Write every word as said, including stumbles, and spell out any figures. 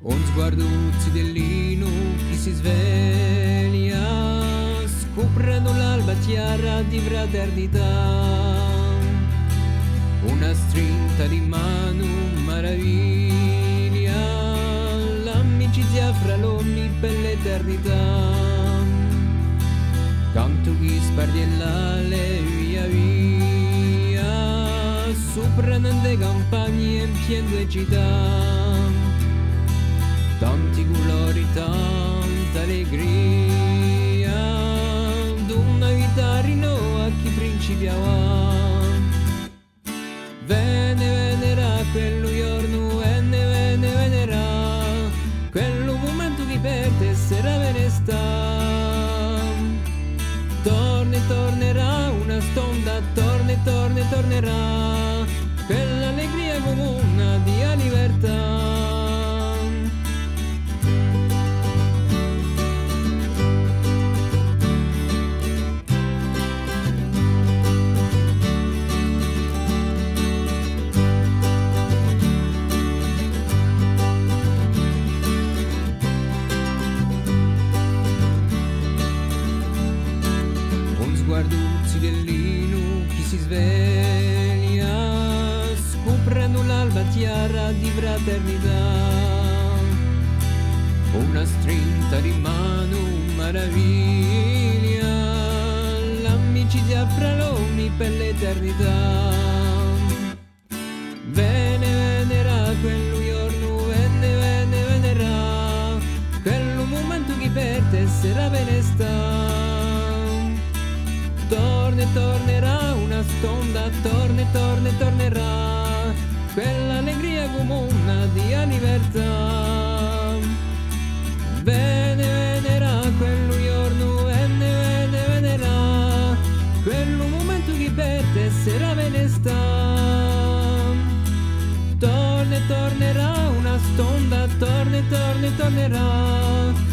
Un sguardu zitellinu chì si sveglia, scuprendu l'alba chjara di fraternità. Una strinta di manu maraviglia, l'amicizia fra l'omi per l'eternità. Cantu chì sparghje l'ale via via, supra nante campagne, empiendu e cità. Tanti culori, tanta allegria, d'una vita rinnova chì principiava. Vene, venerà quellu ghjornu, vene, vene, venerà quellu mumentu chì per te serà benestà. Torna è tornerà una stonda, torna è torna è tornerà quell'allegria cumuna di a libertà. Un sguardu zitellinu chì si sveglia, scuprendu l'alba chjara di fraternità. Una strinta di manu maraviglia, l'amicizia fra l'omi per l'eternità. Vene, venerà quellu ghjornu, vene, vene, venerà quellu mumentu chì per te serà benestà. Torna è tornerà una stonda, torna è torna è tornerà quell'allegria cumuna di a libertà. Vene, venerà quellu ghjornu, vene, vene, venerà quellu mumentu chì per te serà benestà. Torna è tornerà una stonda, torna è torna è tornerà